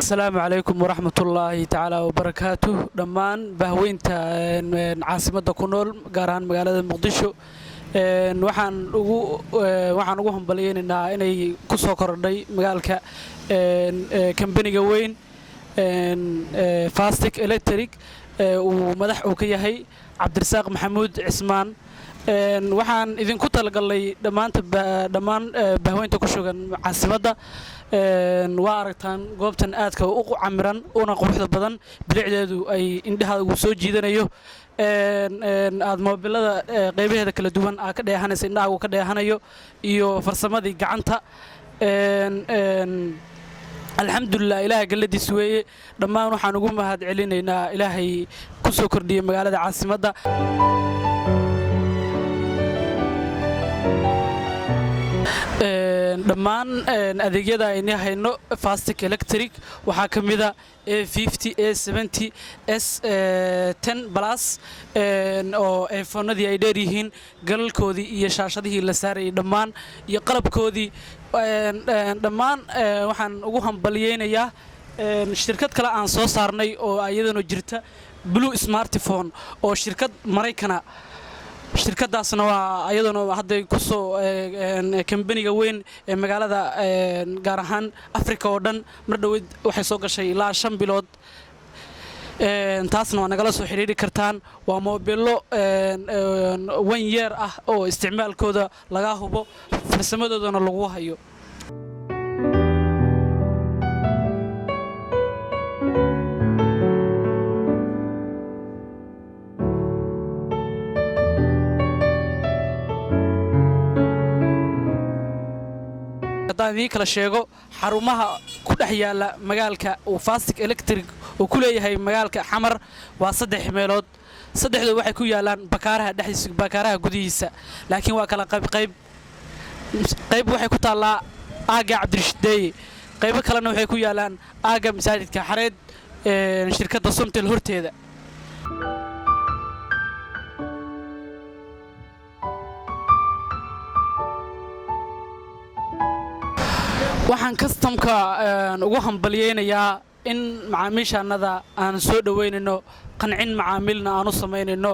Asalaamu calaykum waraxmatullaahi tacaala wabarakaatuh. Dhammaan bahweynta caasimadda ku nool, gaar ahaan magaalada Muqdisho, waxaan ugu hambalyaynaynaa inay ku soo korodhay magaalka kambaniga weyn Fastic Electric, uu madax uu ka yahay Cabdirasaaq Maxamuud Cismaan. Waxaan idinku talagalnay dhammaanta dhammaan bahweynta ku sugan caasimadda. Waa aragtaan goobtan aadka u camiran una quruxda badan, bilicdeedu ay indhahaagu soo jiidanayo, aad moobilada qaybaheeda kala duwan aa ka dheehanaysa, indhahaagu ka dheehanayo, iyo farsamadii gacanta. Alxamdulilah, Ilaahay galladiis weeye. Dhammaan waxaan ugu mahad celinaynaa Ilaahay ku soo kordhiyey magaalada caasimadda. Dhammaan adeegyada ayni hayno Fastic Electric waxaa ka mida A 50, A 70, S 10 Plus, oo iPhonadii ay dheer yihiin, galalkoodii iyo shaashadihii la saarayay dhammaan iyo qalabkoodii dhammaan. Waxaan ugu hambalyeynayaa shirkad kale aan soo saarnay oo iyadana jirta, Blue Smartphone, oo shirkad Maraykana. Shirkadaasna waa ayaduna hadday ku soo kambaniga weyn ee magaalada, gaar ahaan Africa oo dhan. Mar dhoweyd waxay soo gashay ilaa 5 bilood. Taasna waa nagala soo xidhiidhi kartaan. Waa moobilo one year ah oo isticmaalkooda laga hubo, farsamadoodana lagu hayo. Haddaan idiin kala sheego xarumaha ku dhex yaalla magaalka uu Fastic Electric uu ku leeyahay magaalka Xamar, waa saddex meelood. Saddexdu waxay ku yaallaan Bakaaraha dhexdiisa, Bakaaraha gudihiisa, laakiin waa kala qayb qayb. Qayb waxay ku taallaa aagga Cabdirashideeye, qaybo kalena waxay ku yaallaan aagga masaajidka Xareed, shirkadda Somtel horteeda. Waxaan kastamka ugu hambalyeynayaa in macaamiishaannada aan soo dhoweynayno, qancin macaamiilna aan u samaynayno,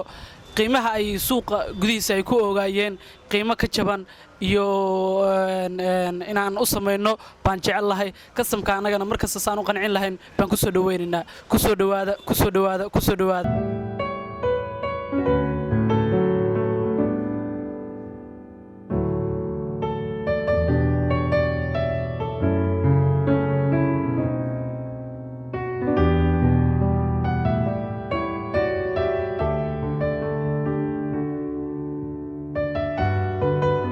qiimaha ay suuqa gudihiisa ay ku ogaayeen qiimo ka jaban iyo inaan u samayno baan jecel lahay. Kastamka annagana mar kasta saan u qancin lahayn baan ku soo dhoweynaynaa. Ku soo dhowaada, ku soo dhowaada, ku soo dhowaada.